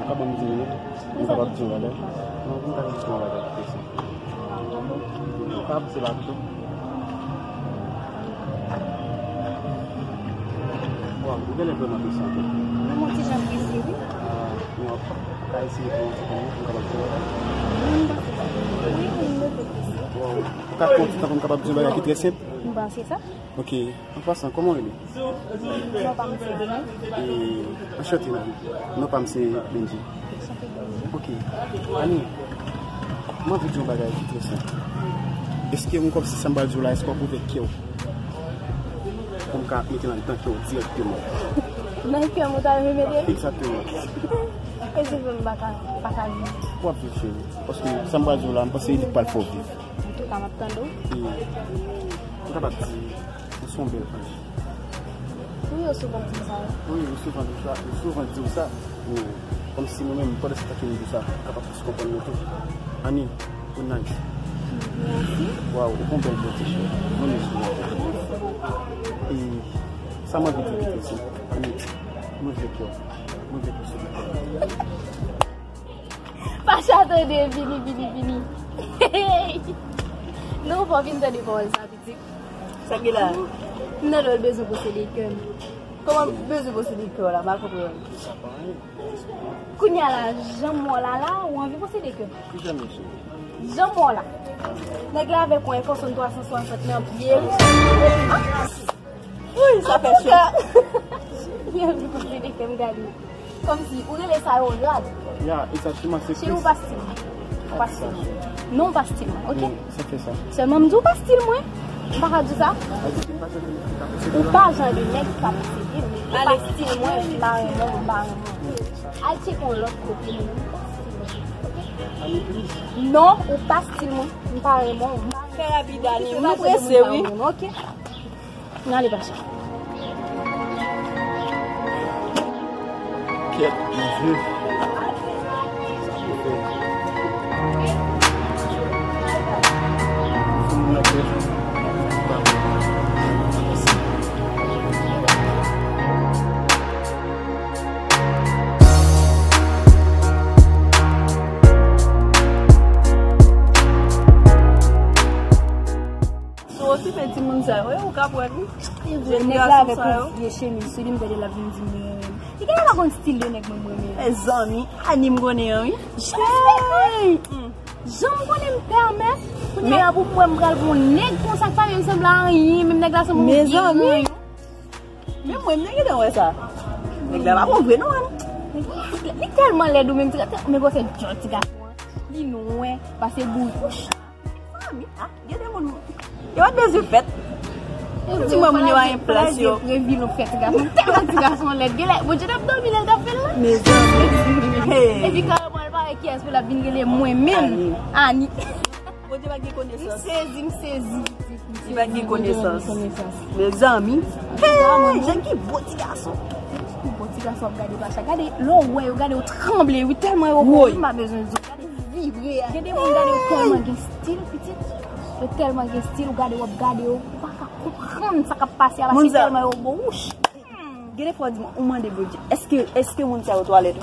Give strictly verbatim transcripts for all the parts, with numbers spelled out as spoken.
Ou ka ban m di minit? M kapab di yon bagay? Non, m ka di yon bagay ki prese. Ou ka pouse la pito? Waw, ou genlè vrèman prese anpil. Mwen, yon ti jan prese, wi. Ah, men w ka eseye pou yon ti minit, m kapab di yon bagay? Wi, m panse sa. Wi, wi, m mete prese. Waw, ou ka pran yon ti tan pou m kapab di yon bagay ki trè senp? M panse sa. Ok, an pasan, kòman w rele? Non pa m se Benji. E, anchante, non. Non pa m se Benji. Anchante, Benji. Ok. Ani, mwen anvi di yon bagay ki trè senp. Èske mwen kòmsi sa m pral di w la, èske w ap ouvè kè w? Pou m ka mete l anndan kè w dirèkteman. Nan kè m ou ta renmen mete l? Egzakteman. E si m pa ka, pa ka viv? W ap viv, cheri. Paske sa m pral di w la, m panse li pral fè w viv. Antouka, m ap tande w. E, m kapab di, ou se yon bèl fanm. Wi, yo souvan di m sa, wi. Wi, yo souvan di w sa, yo souvan di w sa. Men, kòmsi mwen menm, pandan se tan ke m di w sa, m kapab plis konprann nou tou. Ani, ou nice. Mèsi. Waw, ou gon bèl bòti, cheri. Mwen menm sou ou. E sa m anvi di w ki trè senp. Ani, mwen vle kè w. Mwen vle kè w sou kè w. Pacha tande, vini, vini, vini. Non, fò w vin tande pawòl sa, pitit. Sa ki la? M nan dwòl bezwen posede kè m. Kòman bezwen posede kè w la? M pa konprann. Kounye a la, jan m wè w la la, ou anvi posede kè m? Ki jan m ye, cheri? Jan m wè w la. Nèg la avèk yon iPhone twa san swasant nan pye l. Wi, sa fè cho. Antouka, li anvi posede kè m, gade. Kòmsi, ou rele sa yon rad. Ya, egzakteman, se... Cheri, ou pa stil mwen. Ou pa stil mwen. Non, ou pa stil mwen, ok? Men sa fè sa. Sèlman m di w pa stil mwen. M pa ka di w sa. Ou pa jan de nèg ki ka posede m. Ou pa stil mwen, m pa renmen w, m pa renmen w. Al tcheke yon lòt kote, men ou pa stil mwen, ok? Non, ou pa stil mwen, m pa renmen w, m pa renmen w. Fè rapid, Ani, nou prese, wi. Ok? N ale, Pacha. Kèt, Bondye. Sa pou fè. Fou mwen tèt. Si w okipe timoun sa yo, wi, ou ka pran li. E vre, nèg la avèk yon vye chemiz sou li, m tande l ap vin di m li renmen m. Li genlè pa konn stil de nèg mwen, mwen renmen. Mezanmi, Ani m konnen an, wi. Jan m konnen m pèmèt, kounye a pou m wè m pral pou yon nèg konsa k pa menm sanble a anyen, menm nèg la sanble yon vye. Mezanmi. Men mwen, m te gentan wè sa. Nèg la pa bon vre non, Ani. Li tèlman lèd ou menm, ti, men gwo se djòl ti gason an. Li nwè, pase bouch. Mezanmi, ah, gen de moun, yo pa t bezwen fèt. Ti mwen, moun yo pa gen plas yo. Previlon fè ti gason. Tèlman ti gason lèd. Genlè, Bondye t ap dòmi lè l t ap fè l la. Mezanmi. Hey. Epi kareman l parèt kiyès pou l ap vin rele mwen menm. Ani. Ani. Bondye pa gen konesans. M sezi, m sezi. Li pa gen konesans. Mezanmi. Hey, jan ki bon ti gason. Ki bon ti gason ap gade Pacha. Gade, lè w wè yo, gade yo tranble, wi, tèlman yo bon, wi, m pa bezwen di w. Gade vibre a. Gen de moun gade yo tèlman gen stil, pitit. Yo tèlman gen stil, ou gade, w ap gade yo, ou pa ka konprann sa k ap pase a, paske tèlman yo bon, wouch. Gen de fwa w di m, ou mande Bondye, èske, èske moun sa yo twalèt?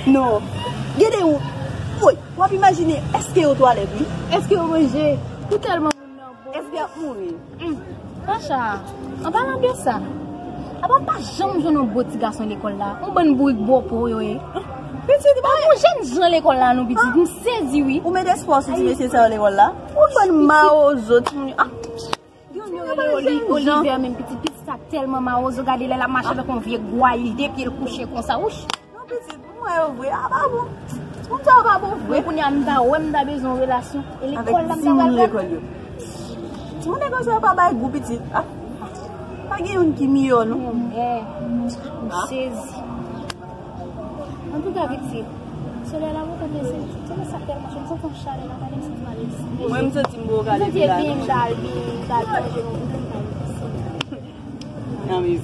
Non. Gen de ou, woy, w ap imajine, èske yo twalèt, wi? Èske yo manje? Pou tèlman moun nan bon. Èske y ap mouri? Hmm. Pacha, an palan de sa, apa w pa janm jwenn yon bon ti gason lekòl la? Yon bann bourik bòpò yo ye. Pitit, pa yon jèn jan lekòl la non, pitit. M sezi, wi. Ou met espwa sou ti mesye sa yo lekòl la? Yon bann mawozo, timoun yo. Ah. Yon yo rele Oli-, Olivè menm, pitit, pitit sa tèlman mawozo, gade lè l ap mache avèk yon vye gway, li de pye l kouche konsa, wouch. Non, pitit, m wè yo vre, a pa bon. Moun sa yo pa bon vre. Men kounye a, m ta wè, m ta bezwen yon relasyon. E lekòl la, m ta pral pran. Timoun lekòl yo. Timoun lekòl sa yo pa bay gou, pitit. Ah, pa gen youn ki miyò, non. Men, m sezi. Antouka, pitit, solèy la monte, men se, se sa k tèlman cho, m santi yon chalè nan kò m, m santi m alèz. Mwen, m santi m poko ale vin la non. M ta al vin, m ta al plonje nan pisine. Non, men,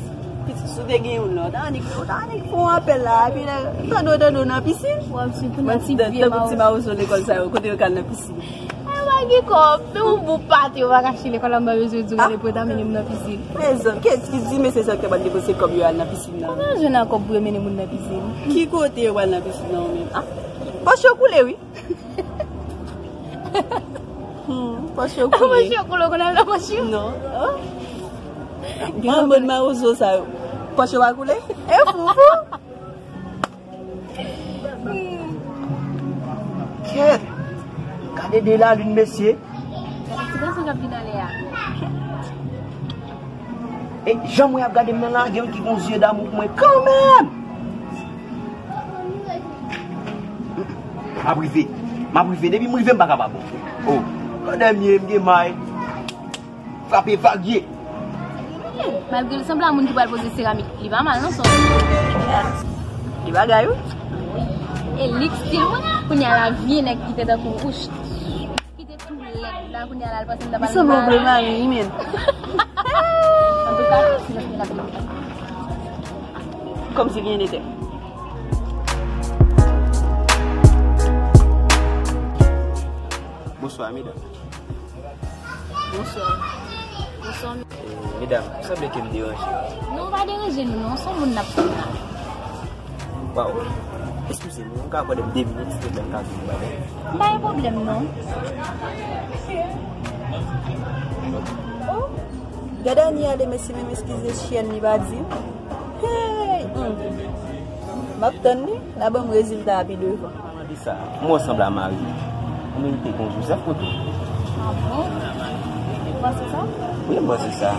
pitit, si w te gen youn la, w ta annik, w ta annik fè yon apèl la, epi lè, tande w, tande w nan pisin. Mwen, ti, ti mawozo lekòl sa yo, kote yo ka al nan pisin? Mwen pa gen kòb, men yon bon pate yo pa ka chile kòb la, m pa bezwen di w gade pou yo ta mennen m nan pisin. Mezanmi, kiyès ki di mesye sa yo te pral depanse kòb yo al nan pisin nan? Mwen pa jwenn nan kòb pou yo mennen moun nan pisin. Ki kote yo pral nan pisin nan menm? Ah, pòch yo koule, wi. Hmm, pòch yo koule. Pòch yo koule, ou konn al nan pòch yo? Non. Oh. An mòd mawozo sa yo. Pòch yo pa koule? E fou, fou. Kèt! Gade de lalin, mesye. Gade ti gason k ap vin anlè a. E jan mwen ap gade m nan la, gen youn ki gon zye damou pou mwen kanmenm! M ap rive. M ap rive. Depi m rive, m pa ka pa bon. Oh, gade m ye, m gen may. Frape vag ye. Malgre l sanble a moun ki pral poze seramik, li pa mal non, son. Li bagay, wi. E lik stil mwen, kounye a la vye nèg ki te tankou wouch, ki te tou lèd la, kounye a la l pase m nan pale. Li sanble yon blemari, wi, men. Antouka, silans mwen la. Kòmsi vyen etè. Bonswa, medam. Bonswa. Bonswa. Eh, medam, sanble ke m deranje. Non, w pa deranje nou, non. Se yon moun n ap tann la. Waw. Eskize m, ou ka akòde m de minit, silvouplè, m ka di yon bagay? M pa gen pwoblèm, non. Oh, gade Ani a de mesye menm eskize chyèn li pa di. Hey! Hmm. M ap tann li, l a ban m rezilta a pi devan. Mwen sanble a mari. Ou merite gon Jozèf kote w. Ah bon? Ou panse sa? Wi, m panse sa.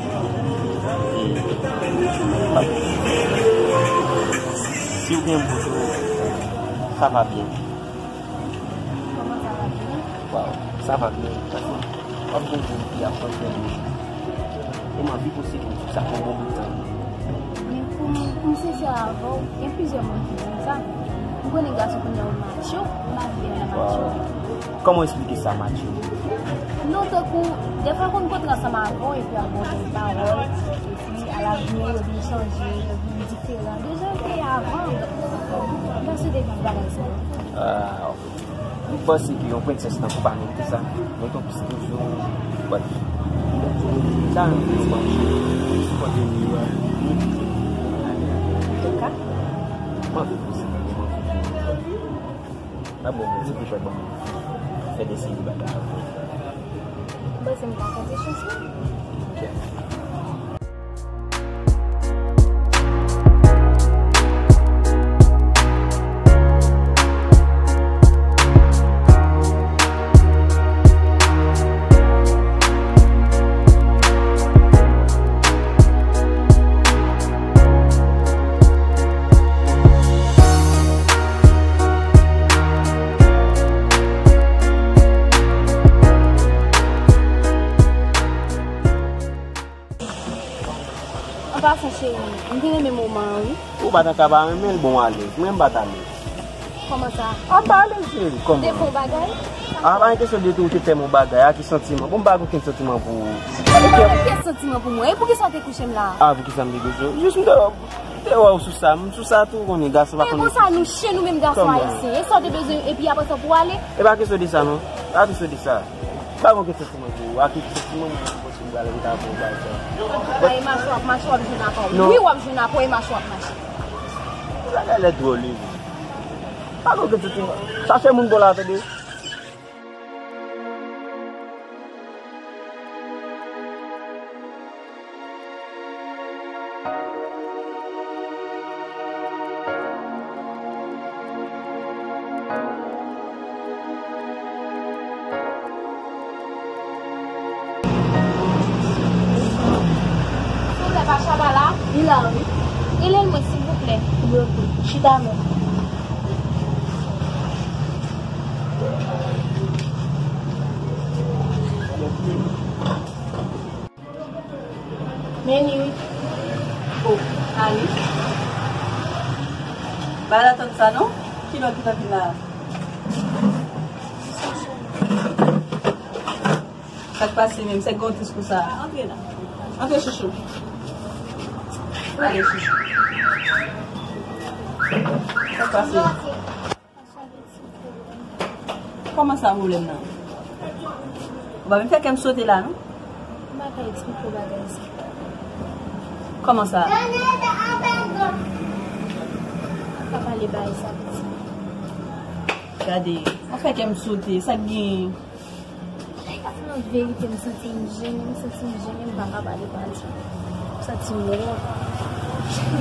E, si w gen m kote w, sa va byen. Kòman sa va byen? Waw, sa va byen. Paske w ap gon moun ki ap pran swen de ou. E m anvi posede w, sa fè yon bon bout tan. Men pou m, pou m sensè avè w, gen plizyè moun ki di m sa. M konnen gason kounye a yo matcho, m pa vle renmen matcho. Kòman w esplike sa, matcho? Non, tankou, dèfwa l konn kontre ansanm avè w epi ap ba w bèl pawòl, epi alavni yo vin chanje, yo vin diferan de jan yo te ye avan. M pa swete gen bagay sa yo. Ah, ok. M panse ke yon prensès tankou w pa merite sa. Mete yon pis toujou. Bon. Sa, m panse, sipòte li, wi. Antouka. M anvi pou sa, m anvi pou sa. N ap bon, ti pou fè bon. Fè de seri bagay. M panse m ka tante chans la. Ok. An pasan, cheri, m te renmen moman an, wi. Ou pa t ka pa renmen l, bon, alèz. Mwen, m pa t alèz. Kòman sa? A, m pa alèz, cheri. Kòman? Ou te fè yon bagay? A, pa gen kesyon de tou, ou te fè m yon bagay. A, ki santiman? Bon, m pa gen okenn santiman pou ou. Ou pa gen okenn santiman pou mwen. E poukisa w te kouche m la? A, poukisa m te kouche w? Jis m te, m te wè w sou sa. M sou sa tou, ou konnen, gason pa konn. E konsa, nou chen, nou menm gason ayisyen. E sa w te bezwen, epi apre sa, pou w ale? E pa kesyon de sa, non. Pa kesyon de sa. Pa gen okenn santiman pou ou. A ki santiman mwen pou posib pral rete avè w bagay sa? Ay, mache w ap mache, w ap jwenn akò. Non. Wi, w ap jwenn akò, e mache w ap mache. Sa genlè dwòl, wi. Pa gen okenn santiman. Chache moun pa w la, tande. Silvouplè, Pachaba la? Li la, wi. Rele l mwen, silvouplè. Wi, ok. Chita menm. Men li wi. Oh, Ani. Pa la tann sa non. Ki lòt ki t ap vin la a? Sa k pase menm? Sèk gen yon tris konsa. Antre la. Antre chouchou. Ale chouchou. Sa k pase? Kòman sa pwoblèm nan? Ou fè kè m sote la, non? M pa ka eksplike w bagay sa. Kòman sa? Pa pale bagay sa, pitit. Gade, ou fè kè m sote. Sa k gen? Nan verite, m santi m jennen, m santi m jennen, m pa ka pale, pale. M santi m wont.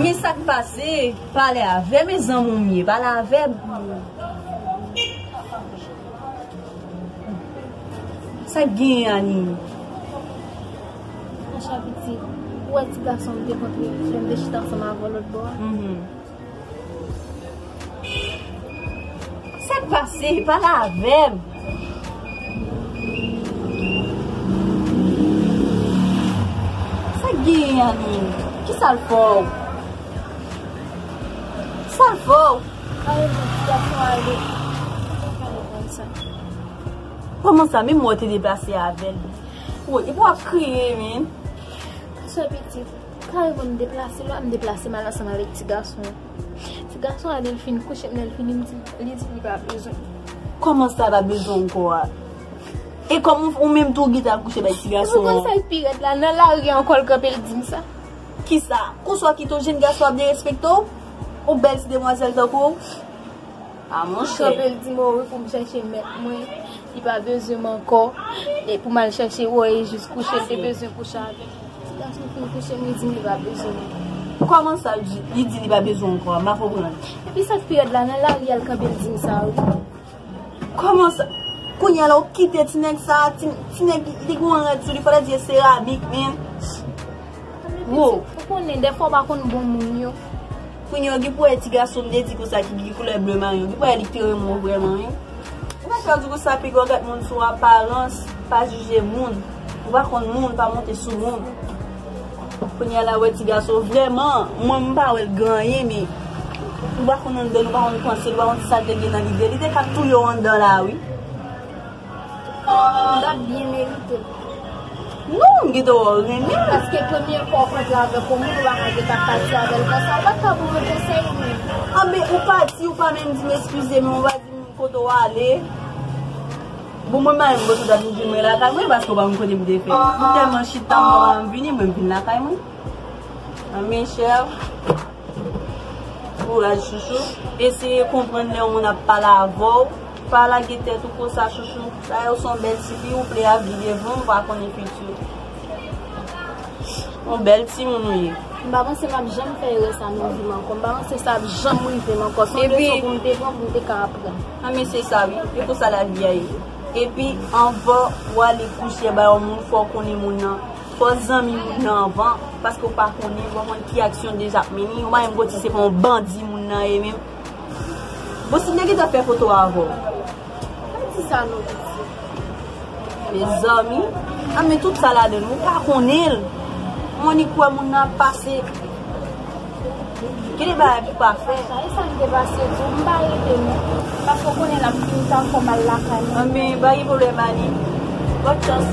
Men sa k pase? Pale avè m, e zanmi w m ye, pale avè m. Sa k genyen, Ani? Monchè pitit, ou wè ti gason m te kontre lè m te chita ansanm avè w lòt bò a? Mhm. Sa k pase? Pale avè m. Sa k genyen, Ani? Kisa l fè w? Sa l fè w? Kòman sa? Menm mwen te deplase avè l. Woy, epi w ap kriye, men. Sè pitit, kareman m deplase, lè m deplase m al ansanm avèk ti gason an. Ti gason an, lè l fin kouche m, lè l fini, m di, li di li pa bezwen. Kòman sa pa bezwen ankò a? E kòm ou, ou menm tou w gentan al kouche bay ti gason an? Ou konn sa k pi rèd la? Nan lari ankò l kanpe l di m sa. Kisa? Konsa w kite yon jenn gason ap derespekte w? Yon bèl ti demwazèl tankou w? A monchè. Kanpe l di m wi pou m chèche mèt mwen. Li pa bezwen m ankò. E pou m al chèche, woy, e jis kouche, l te bezwen kouche avè m. Ti gason fin kouche m, li di m li pa bezwen m ankò. Kòman sa, li di, li di li pa bezwen w ankò? M pa konprann. Epi sa k pi rèd la, nan lari al kanpe l di m sa wi. Kòman sa? Kounye a la, ou kite ti nèg sa, ti, ti nèg li gen yon rèd sou li, fò l di e seramik, men. Wo. Ou konnen, dèfwa w pa konn bon moun yo. Kounye a, gen pou wè ti gason m te di konsa ki gen koulè ble mayon, gen pou wè li te renmen w vrèman, wi. Ou pa fè di konsa, piga w gad moun sou aparans, pa jije moun. Ou pa konn moun, pa monte sou moun. Kounye a la, wè ti gason, vrèman, mwen, m pa wè l gen anyen, men ou pa konn anndan l, ou pa konn panse l, ou pa konn sa l te gen nan lide l. Li te ka touye w anndan la, wi. M t ap byen merite l. Non, m gentan wè w renmen l. Paske premye fwa w antre avèk yon moun, ou pa ka gentan pati avè l konsa. Ou pa t ka ban mwen konsèy ou menm. Anben, ou pati, ou pa menm di m eskize m, ou pa di m kote w ale. Bon, mwen, mari m, bon, sot ap vin jwenn mwen lakay mwen, paske ou pa konn kote m te fè. M tèlman chita, mwen pa vini, mwen, m vin lakay mwen. Anben, chè. Kouraj, chouchou. Eseye konprann lè yon moun ap pale avè w. Pa lage tèt ou konsa, chouchou. Sa yo se yon bèl tifi, ou vle ap viv devan, ou pa konnen fiti w. Yon bèl timoun ou ye. M pa panse m ap janm fè erè sa nan vi m ankò. M pa panse sa ap janm rive m ankò. Se yon leson pou m te pran, pou m te ka aprann. Anben, se sa, wi. E konsa lavi a ye. Epi, anvan w ale kouche bay yon moun, fò w konnen moun nan. Fò zanmi moun nan anvan, paske w pa konnen, w pa konn ki aksyon deja ap mennen. Ou pa menm konn si se pa yon bandi moun nan ye menm. Bon, si m te gentan fè foto avè w. Pa di sa non, pitit. Mezanmi, a men tout sa ladan l, ou pa konnen l. Mwen ni kwè moun nan ap pase. Gen de bagay pou pa fè. Sa e sa m te pase di w, m pa rete non. Paske w konnen l ap fin tan fò m al lakay mwen. Anben, pa gen pwoblèm, Ani. Bòn chans.